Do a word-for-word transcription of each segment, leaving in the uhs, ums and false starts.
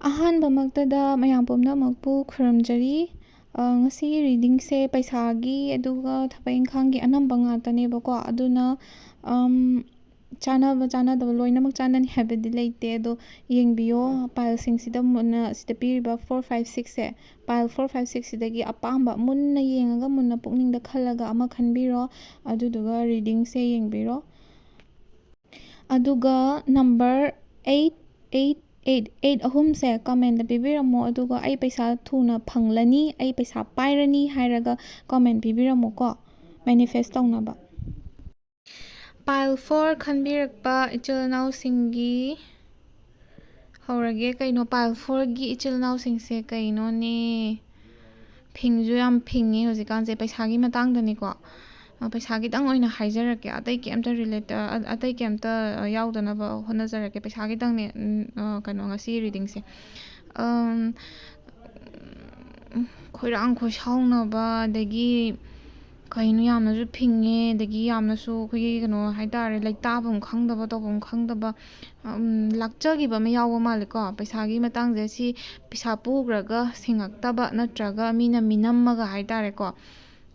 ꯑꯍꯥꯟꯕꯃꯛꯇꯗ ꯃꯌꯥꯝ ꯄꯨꯝꯅꯃꯛꯄꯨ ꯈꯨꯔꯨꯝꯖꯔꯤ꯫ ꯑ, ꯉꯁꯤꯒꯤ ꯔꯤꯗꯤꯡꯁꯦ ꯄꯩꯁꯥꯒꯤ ꯑꯗꯨꯒ ꯊꯕꯛ ꯏꯪꯈꯥꯡꯒꯤ ꯑꯅꯝꯕ ꯉꯥꯛꯇꯅꯦꯕꯀꯣ꯫ ꯑꯗꯨꯅ, ꯑꯝ, ꯆꯥꯟꯅꯕ ꯆꯥꯟꯅꯗꯕ ꯂꯣꯏꯅꯃꯛ ꯆꯥꯟꯅꯅꯤ ꯍꯥꯏꯕꯗꯤ ꯂꯩꯇꯦ꯫ ꯑꯗꯣ ꯌꯦꯡꯕꯤꯌꯣ, ꯄꯥꯏꯜꯁꯤꯡꯁꯤꯗ ꯃꯨꯟꯅ, ꯁꯤꯗ ꯄꯤꯔꯤꯕ ꯐꯣꯔ, ꯐꯥꯏꯚ, ꯁꯤꯛꯁꯁꯦ, ꯄꯥꯏꯜ ꯐꯣꯔ, ꯐꯥꯏꯚ, ꯁꯤꯛꯁꯁꯤꯗꯒꯤ ꯑꯄꯥꯝꯕ ꯃꯨꯟꯅ ꯌꯦꯡꯉꯒ, ꯃꯨꯟꯅ ꯄꯨꯛꯅꯤꯡꯗ ꯈꯜꯂꯒ ꯑꯃ ꯈꯟꯕꯤꯔꯣ꯫ ꯑꯗꯨꯗꯨꯒ ꯔꯤꯗꯤꯡꯁꯦ ꯌꯦꯡꯕꯤꯔꯣ꯫ ꯑꯗꯨꯒ number eight, eight, eight, eight ꯑꯍꯨꯝꯁꯦ ꯀꯃꯦꯟꯗ ꯄꯤꯕꯤꯔꯝꯃꯣ꯫ ꯑꯗꯨꯒ "ꯑꯩ ꯄꯩꯁꯥ ꯊꯨꯅ ꯐꯪꯂꯅꯤ, ꯑꯩ ꯄꯩꯁꯥ ꯄꯥꯏꯔꯅꯤ" ꯍꯥꯏꯔꯒ ꯀꯃꯦꯟ ꯄꯤꯕꯤꯔꯝꯃꯣꯀꯣ, ꯃꯦꯅꯤꯐꯦꯁ ꯇꯧꯅꯕ꯫ ꯄꯥꯏꯜ ꯐꯣꯔ ꯈꯟꯕꯤꯔꯛꯄ ꯏꯆꯤꯜ ꯏꯅꯥꯎꯁꯤꯡꯒꯤ ꯍꯧꯔꯒꯦ꯫ ꯀꯩꯅꯣ, ꯄꯥꯏꯜ ꯐꯣꯔꯒꯤ ꯏꯆꯤꯜ ꯏꯅꯥꯎꯁꯤꯡꯁꯦ ꯀꯩꯅꯣꯅꯦ? ꯐꯤꯡꯁꯨ ꯌꯥꯝ ꯐꯤꯡꯉꯦ ꯍꯧꯖꯤꯛꯀꯥꯟꯁꯦ꯫ ꯄꯩꯁꯥꯒꯤ ꯃꯇꯥꯡꯗꯅꯤꯀꯣ꯫ ꯑ, ꯄꯩꯁꯥꯒꯤꯗꯪ ꯑꯣꯏꯅ ꯍꯥꯏꯖꯔꯛꯀꯦ꯫ ꯑꯇꯩ ꯀꯩꯝꯇ ꯔꯤꯂꯦꯠ-, ꯑ, ꯑꯇꯩ ꯀꯩꯝꯇ, ꯑ, ꯌꯥꯎꯗꯅꯕ ꯍꯣꯠꯅꯖꯔꯛꯀꯦ꯫ ꯄꯩꯁꯥꯒꯤꯗꯪꯅꯦ, ꯎꯝ, ꯑ, ꯀꯩꯅꯣ, ꯉꯁꯤ ꯔꯤꯗꯤꯡꯁꯦ꯫ ꯑꯝ, ꯈꯣꯏꯔꯥꯡ ꯈꯣꯏꯁꯥꯎꯅꯕ, ꯑꯗꯒꯤ ꯀꯩꯅꯣ, ꯌꯥꯝꯅꯁꯨ ꯐꯤꯡꯉꯦ, ꯑꯗꯒꯤ ꯌꯥꯝꯅꯁꯨ ꯑꯩꯈꯣꯏꯒꯤ ꯀꯩꯅꯣ ꯍꯥꯏꯇꯥꯔꯦ, ꯂꯩꯇꯥꯐꯝ ꯈꯪꯗꯕ, ꯇꯧꯐꯝ ꯈꯪꯗꯕ, ꯎꯝ, ꯂꯥꯛꯆꯈꯤꯕ ꯑꯃ ꯌꯥꯎꯕ ꯃꯥꯜꯂꯦꯀꯣ꯫ ꯄꯩꯁꯥꯒꯤ ꯃꯇꯥꯡꯁꯦ ꯁꯤ ꯄꯩꯁꯥ ꯄꯨꯈ꯭ꯔꯒ ꯁꯤꯡꯉꯛꯇꯕ, ꯅꯠꯇ꯭ꯔꯒ ꯃꯤꯅ ꯃꯤꯅꯝꯃꯒ ꯍꯥꯏꯇꯥꯔꯦꯀꯣ꯫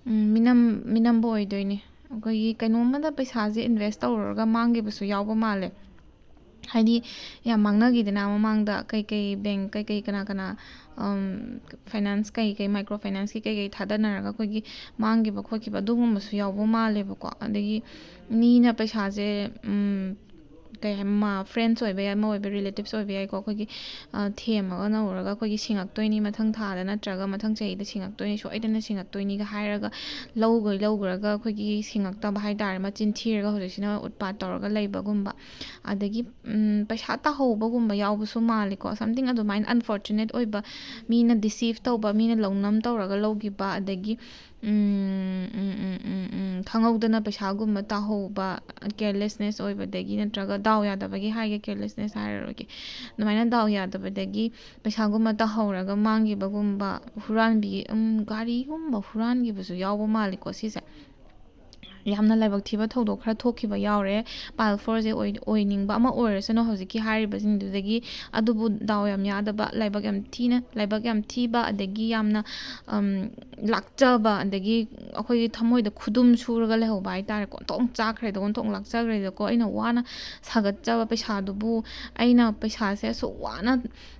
ꯎꯝ, ꯃꯤꯅꯝ-, ꯃꯤꯅꯝꯕ ꯑꯣꯏꯗꯣꯏꯅꯦ꯫ ꯑꯩꯈꯣꯏꯒꯤ ꯀꯩꯅꯣꯝꯃꯗ ꯄꯩꯁꯥꯁꯦ ꯏꯟꯚꯦꯁ ꯇꯧꯔꯨꯔꯒ ꯃꯥꯡꯈꯤꯕꯁꯨ ꯌꯥꯎꯕ ꯃꯥꯜꯂꯦ꯫ ꯍꯥꯏꯗꯤ ꯌꯥꯝ ꯃꯥꯡꯅꯈꯤꯗꯅ ꯃꯃꯥꯡꯗ, ꯀꯩꯀꯩ ꯕꯦꯡꯛ, ꯀꯩꯀꯩ ꯀꯅꯥ ꯀꯅꯥ, ꯎꯝ, ꯐꯥꯏꯅꯥꯟꯁ, ꯀꯩꯀꯩ ꯃꯥꯏꯀ꯭ꯔꯣ ꯐꯥꯏꯅꯥꯟꯁꯀꯤ ꯀꯩꯀꯩ ꯊꯥꯗꯅꯔꯒ ꯑꯩꯈꯣꯏꯒꯤ ꯃꯥꯡꯈꯤꯕ ꯈꯣꯠꯈꯤꯕ ꯑꯗꯨꯒꯨꯝꯕꯁꯨ ꯌꯥꯎꯕ ꯃꯥꯜꯂꯦꯕꯀꯣ꯫ ꯑꯗꯒꯤ ꯃꯤꯅ ꯄꯩꯁꯥꯁꯦ, ꯎꯝ, ꯀꯩ ꯍꯥꯏ, ꯃꯥ-, ꯐ꯭ꯔꯦꯟꯁ ꯑꯣꯏꯕ ꯌꯥꯏ, ꯑꯃ ꯑꯣꯏꯕ, ꯔꯤꯂꯦꯇꯤꯞꯁ ꯑꯣꯏꯕ ꯌꯥꯏꯀꯣ, ꯑꯩꯈꯣꯏꯒꯤ, ꯑ, ꯊꯦꯝꯃꯒ ꯅꯧꯔꯒ ꯑꯩꯈꯣꯏꯒꯤ ꯁꯤꯡꯉꯛꯇꯣꯏꯅꯤ, ꯃꯊꯪ ꯊꯥꯗ ꯅꯠꯇ꯭ꯔꯒ ꯃꯊꯪ ꯆꯍꯤꯗ ꯁꯤꯡꯉꯛꯇꯣꯏꯅꯤ, ꯁꯣꯏꯗꯅ ꯁꯤꯡꯉꯛꯇꯣꯏꯅꯤꯒ ꯍꯥꯏꯔꯒ ꯂꯧꯈꯩ ꯂꯧꯈ꯭ꯔꯒ ꯑꯩꯈꯣꯏꯒꯤ ꯁꯤꯡꯉꯛꯇꯕ ꯍꯥꯏꯇꯥꯔꯦ, ꯃꯆꯤꯟ ꯊꯤꯔꯒ ꯍꯧꯖꯤꯛꯁꯤꯅ ꯎꯠꯄꯥꯠ ꯇꯧꯔꯒ ꯂꯩꯕꯒꯨꯝꯕ꯫ ꯑꯗꯒꯤ, ꯎꯝ, ꯄꯩꯁꯥ ꯇꯥꯍꯧꯕꯒꯨꯝꯕ ꯌꯥꯎꯕꯁꯨ ꯃꯥꯜꯂꯤꯀꯣ, ꯁꯝꯊꯤꯡ ꯑꯗꯨꯃꯥꯏꯅ ꯑꯟꯐꯣꯔꯆꯨꯅꯦꯠ ꯑꯣꯏꯕ, ꯃꯤꯅ ꯗꯤꯁꯤꯞ ꯇꯧꯕ, ꯃꯤꯅ ꯂꯧꯅꯝ ꯇꯧꯔꯒ ꯂꯧꯈꯤꯕ, ꯑꯗꯒꯤ, ꯎꯝ, ꯎꯝ, ꯎꯝ, ꯎꯝ, ꯎꯝ, ꯈꯪꯍꯧꯗꯅ ꯄꯩꯁꯥꯒꯨꯝꯕ ꯇꯥꯍꯧꯕ, ꯀꯦꯌꯔꯂꯦꯁꯅꯦꯁ ꯑꯣꯏꯕꯗꯒꯤ, ꯅꯠꯇ꯭ꯔꯒ ꯗꯥꯎ ꯌꯥꯗꯕꯒꯤ ꯍꯥꯏꯒꯦ, ꯀꯦꯌꯔꯂꯦꯁꯅꯦꯁ ꯍꯥꯏꯔꯔꯣꯏꯒꯦ, ꯑꯗꯨꯃꯥꯏꯅ ꯗꯥꯎ ꯌꯥꯗꯕꯗꯒꯤ ꯄꯩꯁꯥꯒꯨꯝꯕ ꯇꯥꯍꯧꯔꯒ ꯃꯥꯡꯈꯤꯕꯒꯨꯝꯕ, ꯍꯨꯔꯥꯟꯕꯤ-, ꯎꯝ, ꯒꯥꯔꯤꯒꯨꯝꯕ ꯍꯨꯔꯥꯟꯈꯤꯕꯁꯨ ꯌꯥꯎꯕ ꯃꯥꯜꯂꯤꯀꯣ ꯁꯤꯁꯦ꯫ ꯌꯥꯝꯅ ꯂꯥꯏꯕꯛ ꯊꯤꯕ ꯊꯧꯗꯣꯛ ꯈꯔ ꯊꯣꯛꯈꯤꯕ ꯌꯥꯎꯔꯦ꯫ Pile fourꯁꯦ ꯑꯣꯏ-, ꯑꯣꯏꯅꯤꯡꯕ ꯑꯃ ꯑꯣꯏꯔꯁꯅꯨ ꯍꯧꯖꯤꯛꯀꯤ ꯍꯥꯏꯔꯤꯕꯁꯤꯡꯗꯨꯗꯒꯤ, ꯑꯗꯨꯕꯨ ꯗꯥꯎ ꯌꯥꯝ ꯌꯥꯗꯕ, ꯂꯥꯏꯕꯛ ꯌꯥꯝ ꯊꯤꯅ, ꯂꯥꯏꯕꯛ ꯌꯥꯝ ꯊꯤꯕ, ꯑꯗꯒꯤ ꯌꯥꯝꯅ, ꯑꯝ, ꯂꯥꯛꯆꯕ, ꯑꯗꯒꯤ ꯑꯩꯈꯣꯏꯒꯤ ꯊꯃꯣꯏꯗ ꯈꯨꯗꯨꯝ ꯁꯨꯔꯒ ꯂꯩꯍꯧꯕ ꯍꯥꯏꯇꯥꯔꯦꯀꯣ꯫ ꯑꯣꯟꯊꯣꯛ ꯆꯥꯈ꯭ꯔꯦꯗꯣ, ꯑꯣꯟꯊꯣꯛ ꯂꯥꯛꯆꯈ꯭ꯔꯦꯗꯀꯣ꯫ ꯑꯩꯅ ꯋꯥꯅ ꯁꯥꯒꯠꯆꯕ ꯄꯩꯁꯥꯗꯨꯕꯨ, ꯑꯩꯅ ꯄꯩꯁꯥꯁꯦ ꯑꯁꯨꯛ ꯋꯥꯅ,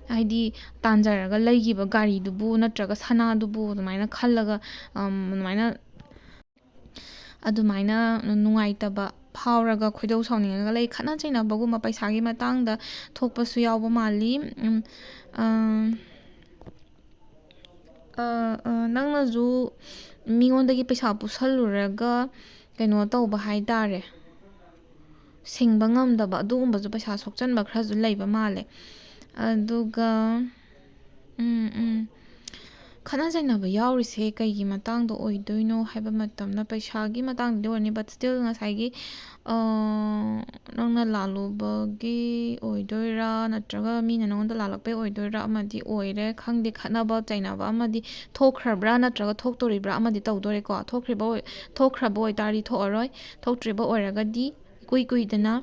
ꯍꯥꯏꯗꯤ, ꯇꯥꯟꯖꯔꯒ ꯂꯩꯈꯤꯕ ꯒꯥꯔꯤꯗꯨꯕꯨ ꯅꯠꯇ꯭ꯔꯒ ꯁꯅꯥꯗꯨꯕꯨ ꯑꯗꯨꯃꯥꯏꯅ ꯈꯜꯂꯒ, ꯑꯝ, ꯑꯗꯨꯃꯥꯏꯅ ꯑꯗꯨꯃꯥꯏꯅ ꯅꯨꯡꯉꯥꯏꯇꯕ ꯐꯥꯎꯔꯒ ꯈꯣꯏꯗꯧ ꯁꯥꯎꯅꯤꯡꯉꯒ ꯂꯩ꯫ ꯈꯠꯅ ꯆꯩꯅꯕꯒꯨꯝꯕ ꯄꯩꯁꯥꯒꯤ ꯃꯇꯥꯡꯗ ꯊꯣꯛꯄꯁꯨ ꯌꯥꯎꯕ ꯃꯥꯜꯂꯤ꯫ ꯎꯝ, ꯑ, ꯑ, ꯑ, ꯅꯪꯅꯁꯨ ꯃꯤꯉꯣꯟꯗꯒꯤ ꯄꯩꯁꯥ ꯄꯨꯁꯜꯂꯨꯔꯒ ꯀꯩꯅꯣ ꯇꯧꯕ ꯍꯥꯏꯇꯥꯔꯦ, ꯁꯤꯡꯕ ꯉꯝꯗꯕ, ꯑꯗꯨꯒꯨꯝꯕꯁꯨ ꯄꯩꯁꯥ ꯁꯣꯛꯆꯟꯕ ꯈꯔꯁꯨ ꯂꯩꯕ ꯃꯥꯜꯂꯦ꯫ ꯑꯗꯨꯒ, ꯎꯝ, ꯎꯝ꯫ ꯈꯠꯅ ꯆꯩꯅꯕ ꯌꯥꯎꯔꯤꯁꯦ ꯀꯩꯒꯤ ꯃꯇꯥꯡꯗ ꯑꯣꯏꯗꯣꯏꯅꯣ ꯍꯥꯏꯕ ꯃꯇꯝꯗ, ꯄꯩꯁꯥꯒꯤ ꯃꯇꯥꯡꯗꯗꯤ ꯑꯣꯏꯔꯅꯤ, but still ꯉꯁꯥꯏꯒꯤ, ꯑ, ꯅꯪꯅ ꯂꯥꯜꯂꯨꯕꯒꯤ ꯑꯣꯏꯗꯣꯏꯔꯥ, ꯅꯠꯇ꯭ꯔꯒ ꯃꯤꯅ ꯅꯪꯉꯣꯟꯗ ꯂꯥꯜꯂꯛꯄꯩ ꯑꯣꯏꯗꯣꯏꯔꯥ, ꯑꯃꯗꯤ ꯑꯣꯏꯔꯦ꯫ ꯈꯪꯗꯦ, ꯈꯠꯅꯕ ꯆꯩꯅꯕ ꯑꯃꯗꯤ ꯊꯣꯛꯈ꯭ꯔꯕ꯭ꯔꯥ, ꯅꯠꯇ꯭ꯔꯒ ꯊꯣꯛꯇꯣꯔꯤꯕ꯭ꯔꯥ, ꯑꯃꯗꯤ ꯇꯧꯗꯣꯔꯦꯀꯣ꯫ ꯊꯣꯛꯈ꯭ꯔꯤꯕ ꯑꯣꯏ-, ꯊꯣꯛꯈ꯭ꯔꯕ ꯑꯣꯏꯇꯥꯔꯗꯤ ꯊꯣꯛꯑꯔꯣꯏ꯫ ꯊꯣꯛꯇ꯭ꯔꯤꯕ ꯑꯣꯏꯔꯒꯗꯤ ꯏꯀꯨꯏ ꯀꯨꯏꯗꯅ,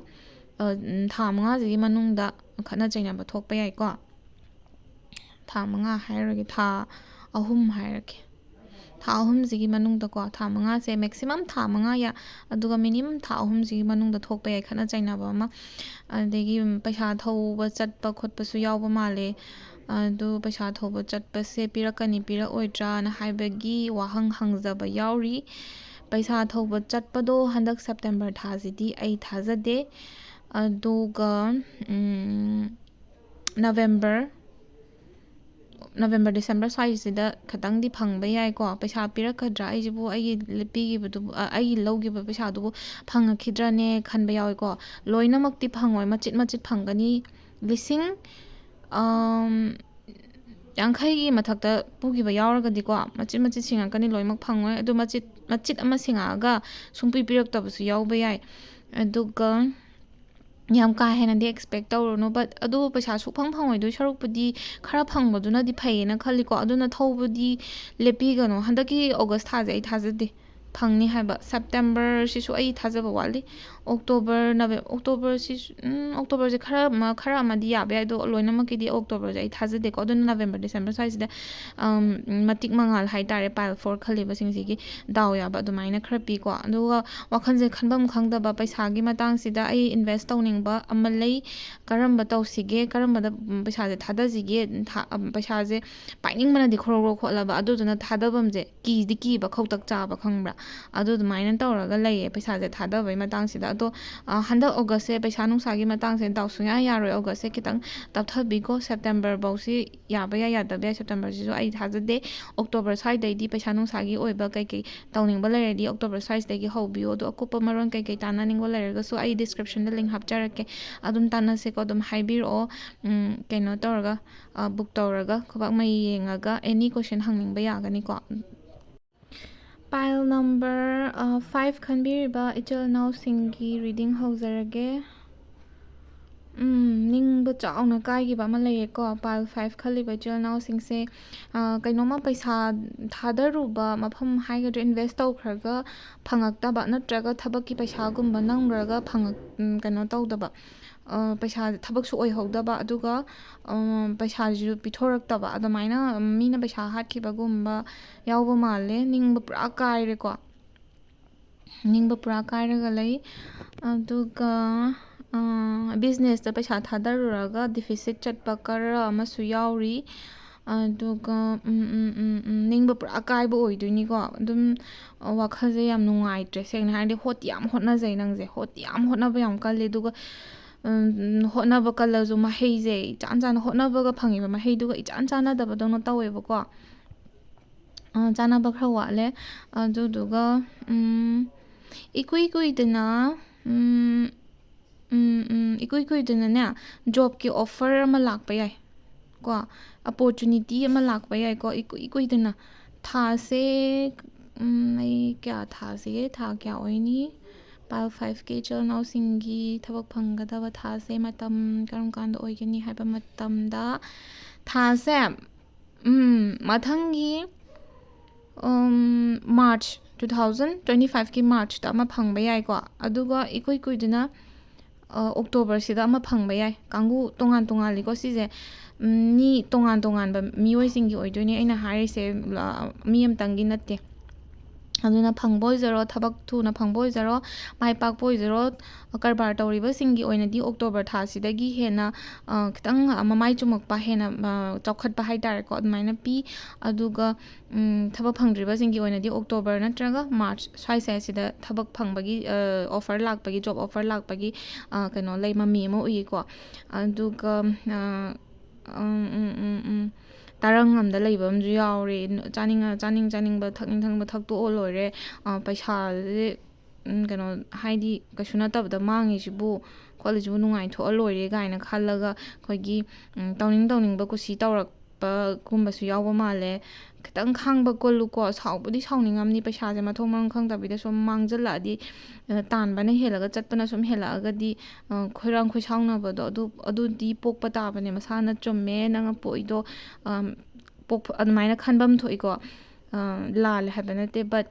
ꯑ, ꯎꯝ, ꯊꯥ ꯃꯉꯥꯁꯤꯒꯤ ꯃꯅꯨꯡꯗ ꯈꯠꯅ ꯆꯩꯅꯕ ꯊꯣꯛꯄ ꯌꯥꯏꯀꯣ꯫ ꯊꯥ ꯃꯉꯥ ꯍꯥꯏꯔꯒꯦ, ꯊꯥ ꯑꯍꯨꯝ ꯍꯥꯏꯔꯒꯦ꯫ ꯊꯥ ꯑꯍꯨꯝꯁꯤꯒꯤ ꯃꯅꯨꯡꯗꯀꯣ, ꯊꯥ ꯃꯉꯥꯁꯦ, maximum ꯊꯥ ꯃꯉꯥ ꯌꯥ-, ꯑꯗꯨꯒ minimum ꯊꯥ ꯑꯍꯨꯝꯁꯤꯒꯤ ꯃꯅꯨꯡꯗ ꯊꯣꯛꯄ ꯌꯥꯏ ꯈꯠꯅ ꯆꯩꯅꯕ ꯑꯃ꯫ ꯑꯗꯒꯤ, ꯎꯝ, ꯄꯩꯁꯥ ꯊꯧꯕ ꯆꯠꯄ ꯈꯣꯠꯄꯁꯨ ꯌꯥꯎꯕ ꯃꯥꯜꯂꯦ꯫ ꯑꯗꯨ ꯄꯩꯁꯥ ꯊꯧꯕ ꯆꯠꯄꯁꯦ ꯄꯤꯔꯛꯀꯅꯤ ꯄꯤꯔꯛꯑꯣꯏꯗ꯭ꯔꯥꯅ ꯍꯥꯏꯕꯒꯤ ꯋꯥꯍꯪ ꯍꯪꯖꯕ ꯌꯥꯎꯔꯤ꯫ ꯄꯩꯁꯥ ꯊꯧꯕ ꯆꯠꯄꯗꯣ ꯍꯟꯗꯛ September ꯊꯥꯁꯤꯗꯤ ꯑꯩ ꯊꯥꯖꯗꯦ꯫ ꯑꯗꯨꯒ, ꯎꯝ, November, November, December ꯁ꯭ꯋꯥꯏꯁꯤꯗ ꯈꯇꯪꯗꯤ ꯐꯪꯕ ꯌꯥꯏꯀꯣ꯫ ꯄꯩꯁꯥ ꯄꯤꯔꯛꯀꯗ꯭ꯔꯥ? ꯑꯩꯁꯤꯕꯨ ꯑꯩꯒꯤ ꯄꯤꯈꯤꯕꯗꯨꯕꯨ, ꯑ, ꯑꯩꯒꯤ ꯂꯧꯈꯤꯕ ꯄꯩꯁꯥꯗꯨꯕꯨ ꯐꯪꯉꯛꯈꯤꯗ꯭ꯔꯅꯦ ꯈꯟꯕ ꯌꯥꯎꯋꯦꯀꯣ꯫ ꯂꯣꯏꯅꯃꯛꯇꯤ ꯐꯪꯉꯣꯏ, ꯃꯆꯤꯠ ꯃꯆꯤꯠ ꯐꯪꯒꯅꯤ꯫ ꯂꯤꯁꯤꯡ, ꯑꯝ, ꯌꯥꯡꯈꯩꯒꯤ ꯃꯊꯛꯇ ꯄꯨꯈꯤꯕ ꯌꯥꯎꯔꯒꯗꯤꯀꯣ, ꯃꯆꯤꯠ ꯃꯆꯤꯠ ꯁꯤꯡꯉꯛꯀꯅꯤ, ꯂꯣꯏꯅꯃꯛ ꯐꯪꯉꯣꯏ꯫ ꯑꯗꯨ ꯃꯆꯤꯠ, ꯃꯆꯤꯠ ꯑꯃ ꯁꯤꯡꯉꯛꯑꯒ ꯁꯨꯡꯄꯤ ꯄꯤꯔꯛꯇꯕꯁꯨ ꯌꯥꯎꯕ ꯌꯥꯏ꯫ ꯑꯗꯨꯒ ꯌꯥꯝ ꯀꯥ ꯍꯦꯟꯅꯗꯤ expect ꯇꯧꯔꯨꯅꯨ, but ꯑꯗꯨ ꯄꯩꯁꯥ ꯁꯨꯛꯐꯪ ꯐꯪꯉꯣꯏꯗꯣꯏ ꯁꯔꯨꯛꯄꯨꯗꯤ ꯈꯔ ꯐꯪꯕꯗꯨꯅꯗꯤ ꯐꯩꯌꯦꯅ ꯈꯜꯂꯤꯀꯣ꯫ ꯑꯗꯨꯅ ꯊꯧꯕꯗꯤ ꯂꯦꯞꯄꯤꯒꯅꯨ꯫ ꯍꯟꯗꯛꯀꯤ August ꯊꯥꯁꯦ ꯑꯩ ꯊꯥꯖꯗꯦ꯫ ꯐꯪꯅꯤ ꯍꯥꯏꯕ꯫ ꯁꯦꯞꯇꯦꯝꯕꯔꯁꯤꯁꯨ ꯑꯩ ꯊꯥꯖꯕ ꯋꯥꯠꯂꯤ꯫ ꯑꯣꯛꯇꯣꯕꯔ, ꯅꯕꯦ-, ꯑꯣꯛꯇꯣꯕꯔꯁꯤꯁꯨ, ꯎꯝ, ꯑꯣꯛꯇꯣꯕꯔꯁꯦ ꯈꯔ ꯑꯃ, ꯈꯔ ꯑꯃꯗꯤ ꯌꯥꯕ ꯌꯥꯏ, ꯑꯗꯣ ꯂꯣꯏꯅꯃꯛꯀꯤꯗꯤ ꯑꯣꯛꯇꯣꯕꯔꯁꯦ ꯑꯩ ꯊꯥꯖꯗꯦꯀꯣ꯫ ꯑꯗꯨꯅ ꯅꯕꯦꯝꯕꯔ, ꯗꯤꯁꯦꯝꯕꯔ ꯁ꯭ꯋꯥꯏꯁꯤꯗ, ꯑꯝ, ꯃꯇꯤꯛ ꯃꯉꯥꯜ ꯍꯥꯏꯇꯥꯔꯦ, pile four ꯈꯜꯂꯤꯕꯁꯤꯡꯁꯤꯒꯤ ꯗꯥꯎ ꯌꯥꯕ ꯑꯗꯨꯃꯥꯏꯅ ꯈꯔ ꯄꯤꯀꯣ꯫ ꯑꯗꯨꯒ ꯋꯥꯈꯜꯁꯦ ꯈꯟꯐꯝ ꯈꯪꯗꯕ, ꯄꯩꯁꯥꯒꯤ ꯃꯇꯥꯡꯁꯤꯗ ꯑꯩ invest ꯇꯧꯅꯤꯡꯕ ꯑꯃ ꯂꯩ꯫ ꯀꯔꯝꯕ ꯇꯧꯁꯤꯒꯦ? ꯀꯔꯝꯕꯗ, ꯎꯝ, ꯄꯩꯁꯥꯁꯦ ꯊꯥꯗꯁꯤꯒꯦ? ꯊꯥ-, ꯑꯝ, ꯄꯩꯁꯥꯁꯦ ꯄꯥꯏꯅꯤꯡꯕꯅꯗꯤ ꯈꯣꯔꯣ ꯈꯣꯠꯂꯕ, ꯑꯗꯨꯗꯨꯅ ꯊꯥꯗꯐꯝꯁꯦ ꯀꯤꯗꯤ ꯀꯤꯕ, ꯈꯧꯇꯛ ꯆꯥꯕ, ꯈꯪꯕ꯭ꯔꯥ? ꯑꯗꯨ ꯑꯗꯨꯃꯥꯏꯅ ꯇꯧꯔꯒ ꯂꯩꯌꯦ ꯄꯩꯁꯥꯁꯦ ꯊꯥꯗꯕꯩ ꯃꯇꯥꯡꯁꯤꯗ꯫ ꯑꯗꯣ, ꯑ, ꯍꯟꯗꯛ ꯑꯣꯒꯁꯁꯦ ꯄꯩꯁꯥ ꯅꯨꯡꯁꯥꯒꯤ ꯃꯇꯥꯡꯁꯦ ꯗꯥꯎ ꯁꯨꯡꯌꯥ ꯌꯥꯔꯣꯏ꯫ ꯑꯣꯒꯁꯁꯦ ꯈꯤꯇꯪ ꯇꯞꯊꯕꯤꯀꯣ꯫ ꯁꯦꯞꯇꯦꯝꯕꯔ ꯐꯥꯎꯁꯤ ꯌꯥꯕ ꯌꯥꯏ, ꯌꯥꯗꯕ ꯌꯥꯏ꯫ ꯁꯦꯞꯇꯦꯝꯕꯔꯁꯤꯁꯨ ꯑꯩ ꯊꯥꯖꯗꯦ꯫ ꯑꯣꯛꯇꯣꯕꯔ ꯁ꯭ꯋꯥꯏꯗꯩꯗꯤ ꯄꯩꯁꯥ ꯅꯨꯡꯁꯥꯒꯤ ꯑꯣꯏꯕ ꯀꯩꯀꯩ ꯇꯧꯅꯤꯡꯕ ꯂꯩꯔꯗꯤ ꯑꯣꯛꯇꯣꯕꯔ ꯁ꯭ꯋꯥꯏꯁꯤꯗꯒꯤ ꯍꯧꯕꯤꯌꯣ꯫ ꯑꯗꯣ ꯑꯀꯨꯞꯄ ꯃꯔꯣꯜ ꯀꯩꯀꯩ ꯇꯥꯟꯅꯅꯤꯡꯕ ꯂꯩꯔꯒꯁꯨ ꯑꯩ descriptionꯗ link ꯍꯥꯞꯆꯔꯛꯀꯦ꯫ ꯑꯗꯨꯝ ꯇꯥꯟꯅꯁꯦꯀꯣ, ꯑꯗꯨꯝ ꯍꯥꯏꯕꯤꯔꯛꯑꯣ꯫ ꯎꯝ, ꯀꯩꯅꯣ ꯇꯧꯔꯒ, ꯑ, book ꯇꯧꯔꯒ, ꯈꯨꯕꯥꯛ ꯃꯩ ꯌꯦꯡꯉꯒ any question ꯍꯪꯅꯤꯡꯕ ꯌꯥꯒꯅꯤꯀꯣ꯫ Pile number, ꯑ, five ꯈꯟꯕꯤꯔꯤꯕ ꯏꯆꯤꯜ ꯏꯅꯥꯎꯁꯤꯡꯒꯤ reading ꯍꯧꯖꯔꯒꯦ꯫ ꯎꯝ, ꯅꯤꯡꯕ ꯆꯥꯎꯅ ꯀꯥꯏꯈꯤꯕ ꯑꯃ ꯂꯩꯌꯦꯀꯣ, pile five ꯈꯜꯂꯤꯕ ꯏꯆꯤꯜ ꯏꯅꯥꯎꯁꯤꯡꯁꯦ, ꯑ, ꯀꯩꯅꯣꯝꯃ ꯄꯩꯁꯥ ꯊꯥꯗꯔꯨꯕ ꯃꯐꯝ ꯍꯥꯏꯒꯗ꯭ꯔꯥ, invest ꯇꯧꯈ꯭ꯔꯒ ꯐꯪꯉꯛꯇꯕ, ꯅꯠꯇ꯭ꯔꯒ ꯊꯕꯛꯀꯤ ꯄꯩꯁꯥꯒꯨꯝꯕ ꯅꯝꯈ꯭ꯔꯒ ꯐꯪꯉꯛ-, ꯎꯝ, ꯀꯩꯅꯣ ꯇꯧꯗꯕ, ꯑ, ꯄꯩꯁꯥ, ꯊꯕꯛꯁꯨ ꯑꯣꯏꯍꯧꯗꯕ, ꯑꯗꯨꯒ, ꯑ, ꯄꯩꯁꯥꯁꯤꯁꯨ ꯄꯤꯊꯣꯔꯛꯇꯕ, ꯑꯗꯨꯃꯥꯏꯅ ꯃꯤꯅ ꯄꯩꯁꯥ ꯍꯥꯠꯈꯤꯕꯒꯨꯝꯕ ꯌꯥꯎꯕ ꯃꯥꯜꯂꯦ꯫ ꯅꯤꯡꯕ ꯄꯨꯔꯥ ꯀꯥꯏꯔꯦꯀꯣ꯫ ꯅꯤꯡꯕ ꯄꯨꯔꯥ ꯀꯥꯏꯔꯒ ꯂꯩ꯫ ꯑꯗꯨꯒ, ꯑ, businessꯇ ꯄꯩꯁꯥ ꯊꯥꯗꯔꯨꯔꯒ deficit ꯆꯠꯄ ꯈꯔ ꯑꯃꯁꯨ ꯌꯥꯎꯔꯤ꯫ ꯑꯗꯨꯒ, ꯎꯝ, ꯎꯝ, ꯎꯝ, ꯎꯝ, ꯅꯤꯡꯕ ꯄꯨꯔꯥ ꯀꯥꯏꯕ ꯑꯣꯏꯗꯣꯏꯅꯤꯀꯣ꯫ ꯑꯗꯨꯝ, ꯑ, ꯋꯥꯈꯜꯁꯦ ꯌꯥꯝ ꯅꯨꯡꯉꯥꯏꯇ꯭ꯔꯦ꯫ ꯁꯦꯡꯅ ꯍꯥꯏꯔꯗꯤ ꯍꯣꯠꯇꯤ ꯌꯥꯝ ꯍꯣꯠꯅꯖꯩ ꯅꯪꯁꯦ꯫ ꯍꯣꯠꯇꯤ ꯌꯥꯝ ꯍꯣꯠꯅꯕ ꯌꯥꯝ ꯀꯜꯂꯤ꯫ ꯑꯗꯨꯒ, ꯎꯝ, ꯍꯣꯠꯅꯕ ꯀꯜꯂꯁꯨ ꯃꯍꯩꯁꯦ ꯏꯆꯥꯟ ꯆꯥꯟꯅ, ꯍꯣꯠꯅꯕꯒ ꯐꯪꯉꯤꯕ ꯃꯍꯩꯗꯨꯒ ꯏꯆꯥꯟ ꯆꯥꯟꯅꯗꯕꯗꯧꯅ ꯇꯧꯋꯦꯕꯀꯣ꯫ ꯑ, ꯆꯥꯟꯅꯕ ꯈꯔ ꯋꯥꯠꯂꯦ꯫ ꯑꯗꯨꯗꯨꯒ, ꯎꯝ, ꯏꯀꯨꯏ ꯀꯨꯏꯗꯅ, ꯎꯝ, ꯎꯝ, ꯎꯝ, ꯏꯀꯨꯏ ꯀꯨꯏꯗꯅꯅꯦ, jobꯀꯤ offer ꯑꯃ ꯂꯥꯛꯄ ꯌꯥꯏ ꯀꯣ, opportunity ꯑꯃ ꯂꯥꯛꯄ ꯌꯥꯏꯀꯣ, ꯏꯀꯨꯏ ꯀꯨꯏꯗꯅ꯫ ꯊꯥꯁꯦ, ꯎꯝ, ꯑꯩ ꯀꯌꯥ ꯊꯥꯁꯤꯒꯦ? ꯊꯥ ꯀꯌꯥ ꯑꯣꯏꯅꯤ? Pile fiveꯀꯤ ꯏꯆꯤꯜ ꯏꯅꯥꯎꯁꯤꯡꯒꯤ ꯊꯕꯛ ꯐꯪꯒꯗꯕ ꯊꯥꯁꯦ ꯃꯇꯝ ꯀꯔꯝ ꯀꯥꯟꯗ ꯑꯣꯏꯒꯅꯤ ꯍꯥꯏꯕ ꯃꯇꯝꯗ, ꯊꯥꯁꯦ, ꯎꯝ, ꯃꯊꯪꯒꯤ, ꯎꯝ, March, ꯇꯨ ꯊꯥꯎꯖꯟ ꯇ꯭ꯋꯦꯟꯇꯤ ꯐꯥꯏꯚꯀꯤ ꯃꯥꯔꯆꯇ ꯑꯃ ꯐꯪꯕ ꯌꯥꯏꯀꯣ꯫ ꯑꯗꯨꯒ ꯏꯀꯨꯏ ꯀꯨꯏꯗꯅ ꯑꯣꯛꯇꯣꯕꯔꯁꯤꯗ ꯑꯃ ꯐꯪꯕ ꯌꯥꯏ꯫ ꯀꯥꯡꯕꯨ ꯇꯣꯉꯥꯟ ꯇꯣꯉꯥꯜꯂꯤꯀꯣ ꯁꯤꯁꯦ꯫ ꯃꯤ ꯇꯣꯉꯥꯟ ꯇꯣꯉꯥꯟꯕ ꯃꯤꯑꯣꯏꯁꯤꯡꯒꯤ ꯑꯣꯏꯗꯣꯏꯅꯦ ꯑꯩꯅ ꯍꯥꯏꯔꯤꯁꯦ, ꯃꯤ ꯑꯃꯇꯪꯒꯤ ꯅꯠꯇꯦ꯫ ꯑꯗꯨꯅ ꯐꯪꯕ ꯑꯣꯏꯖꯔꯣ, ꯊꯕꯛ ꯊꯨꯅ ꯐꯪꯕ ꯑꯣꯏꯖꯔꯣ, ꯃꯥꯏ ꯄꯥꯛꯄ ꯑꯣꯏꯖꯔꯣ, ꯀꯔꯕꯥꯔ ꯇꯧꯔꯤꯕꯁꯤꯡꯒꯤ ꯑꯣꯏꯅꯗꯤ ꯑꯣꯛꯇꯣꯕꯔ ꯊꯥꯁꯤꯗꯒꯤ ꯍꯦꯟꯅ ꯈꯤꯇꯪ ꯃꯃꯥꯏ ꯆꯨꯝꯃꯛꯄ, ꯍꯦꯟꯅ ꯆꯥꯎꯈꯠꯄ ꯍꯥꯏ ꯇꯥꯔꯦꯀꯣ, ꯑꯗꯨꯃꯥꯏꯅ ꯄꯤ꯫ ꯑꯗꯨꯒ ꯊꯕꯛ ꯐꯪꯗ꯭ꯔꯤꯕꯁꯤꯡꯒꯤ ꯑꯣꯏꯅꯗꯤ ꯑꯣꯛꯇꯣꯕꯔ ꯅꯠꯇ꯭ꯔꯒ ꯃꯥꯔꯆ ꯁ꯭ꯋꯥꯏꯁꯦ, ꯁꯤꯗ ꯊꯕꯛ ꯐꯪꯕꯒꯤ ꯑꯣꯐꯔ ꯂꯥꯛꯄꯒꯤ, ꯖꯣꯕ ꯑꯣꯐꯔ ꯂꯥꯛꯄꯒꯤ ꯀꯩꯅꯣ ꯂꯩ, ꯃꯃꯤ ꯑꯃ ꯎꯏꯀꯣ꯫ ꯑꯗꯨꯒ ꯇꯔꯪ ꯑꯃꯗ ꯂꯩꯕ ꯑꯃꯁꯨ ꯌꯥꯎꯔꯦ꯫ ꯆꯥꯅꯤꯡ ꯆꯥꯅꯤꯡ ꯆꯥꯅꯤꯡꯕ, ꯊꯛꯅꯤꯡ ꯊꯛꯅꯤꯡꯕ ꯊꯛꯇꯣꯛꯑ ꯂꯣꯏꯔꯦ꯫ ꯄꯩꯁꯥꯁꯦ ꯀꯩꯅꯣ, ꯍꯥꯏꯗꯤ ꯀꯩꯁꯨ ꯅꯠꯇꯕꯗ ꯃꯥꯡꯉꯤꯁꯤꯕꯨ, ꯈꯣꯠꯂꯤꯁꯤꯕꯨ, ꯅꯨꯡꯉꯥꯏꯊꯣꯛꯑ ꯂꯣꯏꯔꯦ ꯀꯥꯏꯅ ꯈꯜꯂꯒ ꯑꯩꯈꯣꯏꯒꯤ ꯇꯧꯅꯤꯡ ꯇꯧꯅꯤꯡꯕ ꯀꯨꯁꯤ ꯇꯧꯔꯛꯄꯒꯨꯝꯕꯁꯨ ꯌꯥꯎꯕ ꯃꯥꯜꯂꯦ꯫ ꯈꯤꯇꯪ ꯈꯥꯡꯕ ꯀꯜꯂꯨꯀꯣ꯫ ꯁꯥꯎꯕꯨꯗꯤ ꯁꯥꯎꯅꯤꯡꯉꯝꯅꯤ, ꯄꯩꯁꯥꯁꯦ ꯃꯊꯣꯡ ꯃꯔꯝ ꯈꯪꯗꯕꯤꯗ ꯁꯨꯝ ꯃꯥꯡꯖꯜꯂꯛꯑꯗꯤ, ꯇꯥꯟꯕꯅ ꯍꯦꯜꯂꯒ ꯆꯠꯄꯅ ꯁꯨꯝ ꯍꯦꯜꯂꯛꯑꯒꯗꯤ, ꯈꯣꯏꯔꯥꯡ ꯈꯣꯏꯁꯥꯎꯅꯕꯗꯣ ꯑꯗꯨ, ꯑꯗꯨꯗꯤ ꯄꯣꯛꯄ ꯇꯥꯕꯅꯦ꯫ ꯃꯁꯥꯅ ꯆꯨꯝꯃꯦ, ꯅꯪꯅ ꯄꯣꯛꯏꯗꯣ ꯄꯣꯛꯐ-, ꯑꯗꯨꯃꯥꯏꯅ ꯈꯟꯐꯝ ꯊꯣꯛꯏꯀꯣ꯫ ꯂꯥꯜꯂꯦ ꯍꯥꯏꯕ ꯅꯠꯇꯦ, but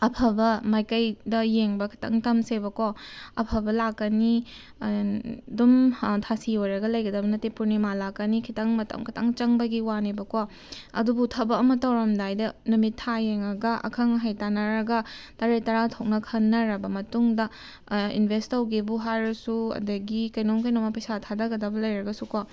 ꯑꯐꯕ ꯃꯥꯏꯀꯩꯗ ꯌꯦꯡꯕ ꯈꯤꯇꯪ ꯇꯝꯁꯦꯕꯀꯣ꯫ ꯑꯐꯕ ꯂꯥꯛꯀꯅꯤ꯫ ꯑꯗꯨꯝ ꯊꯥꯁꯤ ꯑꯣꯏꯔꯒ ꯂꯩꯒꯗꯕ ꯅꯠꯇꯦ, ꯄꯨꯔꯅꯤꯃꯥ ꯂꯥꯛꯀꯅꯤ, ꯈꯤꯇꯪ ꯃꯇꯝ ꯈꯤꯇꯪ ꯆꯪꯕꯒꯤ ꯋꯥꯅꯦꯕꯀꯣ꯫ ꯑꯗꯨꯕꯨ ꯊꯕꯛ ꯑꯃ ꯇꯧꯔꯝꯗꯥꯏꯗ ꯅꯨꯃꯤꯠ ꯊꯥ ꯌꯦꯡꯉꯒ, ꯑꯈꯪ ꯑꯍꯩ ꯇꯥꯟꯅꯔꯒ, ꯇꯔꯦꯠ ꯇꯔꯥ ꯊꯣꯛꯅ ꯈꯟꯅꯔꯕ ꯃꯇꯨꯡꯗ ꯏꯟꯚꯦꯁ ꯇꯧꯒꯦꯕꯨ ꯍꯥꯏꯔꯁꯨ, ꯑꯗꯒꯤ ꯀꯩꯅꯣꯝ ꯀꯩꯅꯣꯝꯃ ꯄꯩꯁꯥ ꯊꯥꯗꯒꯗꯕ ꯂꯩꯔꯒꯁꯨꯀꯣ,